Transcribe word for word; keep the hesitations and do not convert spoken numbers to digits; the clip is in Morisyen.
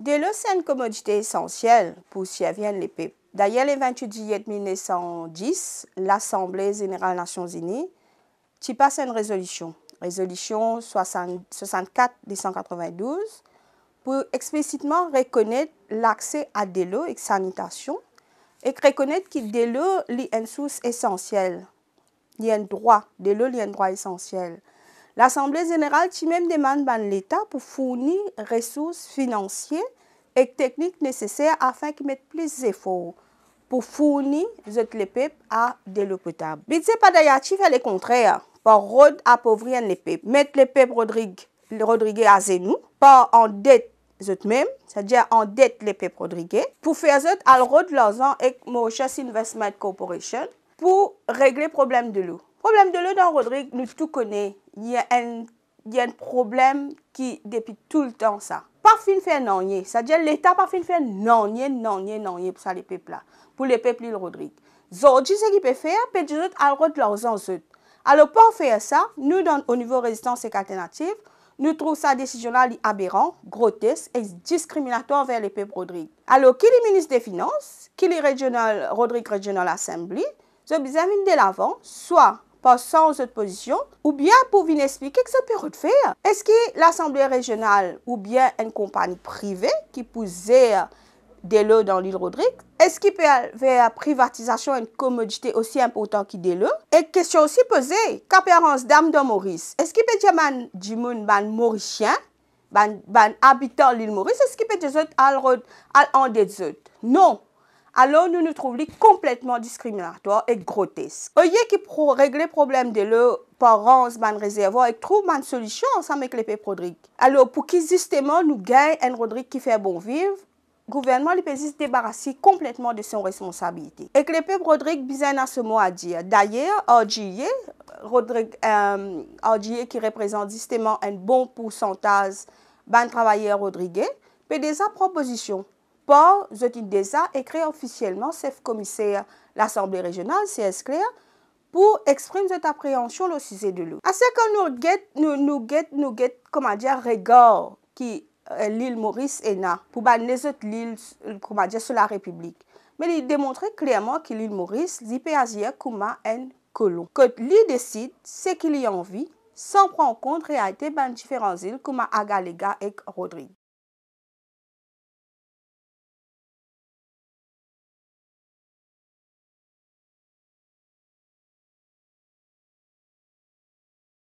Delo se enn komodite esansiel pou servi enn lepep. Dayer, le vintwit zilyet mil nef san dis, Lasanble Zeneral Nasion Zini ti pas enn rezolision, rezolision swasant, swasannkat de san katrovin-douz, pou explisitman rekonet lakse a delo ek sanitasion, ek rekonet ki delo li enn sours esansiel, li enn drwa, delo li enn drwa esansiel. Lasanble Zeneral ti mem demann bann Leta pou fourni resours finansie ek teknik neseser afin ki met plis zefor pou fourni zot lepep a delo potab. Bidze Pattaya ti fer lekontrer, par rod apovri enn lepep, met lepep Rodrig-, Rodrige azenou, par andet zot mem, setadir andet lepep Rodrige, pou fer zot al rod larzan ek Mauritius Investment Corporation pou regle problem delo. Problem delo dan Rodrig, nou tou kone, li enn, li enn problem ki depi toultan sa. Pa finn fer nanye, setadir Leta pa finn fer nanye, nanye, nanye pou sa lepep la, pou lepep Lil Rodrig. Zordi, seki pe fer, pe dir zot al rod larzan zot. Alor, pou fer sa, nou dan, o nivo Rezistans ek Alternativ, nou trouv sa desizion la li aberan, grotesk ek diskriminatwar anver lepep Rodrig. Alor, ki li minis de finans, ki li regional, Rodrig Regional Assembly, zot bizin vinn delavan, swa par sanz zot pozision, oubien pou vinn explike ki zot pe rod fer. Eski Lasanble Rezional oubien enn konpagni prive ki pou zer delo dan Lil Rodrig? Eski pe al ver privatizasion enn komodite osi inportan ki delo? Ek kestion osi poze, ka pe aranz dam dan Moris? Eski pe dir bann dimoun, bann Morisien, bann, bann abitan Lil Moris, eski pe dir zot al rod, al andet zot? Non. Alor, nou, nou trouv li konpletman diskriminatwar ek grotesk. Olie ki pou regle problem delo par ranz bann rezervwar ek trouv bann solision ansam ek lepep Rodrig. Alor, pou ki zisteman nou gagn enn Rodrig ki fer bon viv, gouvernman li pe zis debaras li konpletman de son responsabilite. Ek lepep Rodrig bizin ena so mo a dir. Dayer, R G A, Rodrig, eh, R G A ki reprezant zisteman enn bon poursantaz bann travayer rodrige, pe deza pran pozision. Par zot inn deza ekrir ofisielman sef komiser Lasanble Rezional, Serge Claire, pou exprim zot apreansion lor size delo. Aster kan nou get, nou, nou get, nou get, kouma dir, regar ki, eh, Lil Moris ena pou bann lezot lil, kouma dir, sou larepiblik. Me li demontre klerman ki Lil Moris, li pe azir kouma enn kolon. Kot li desid seki li anvi, san pran kont realite bann diferan zil kouma Agalega ek Rodrig.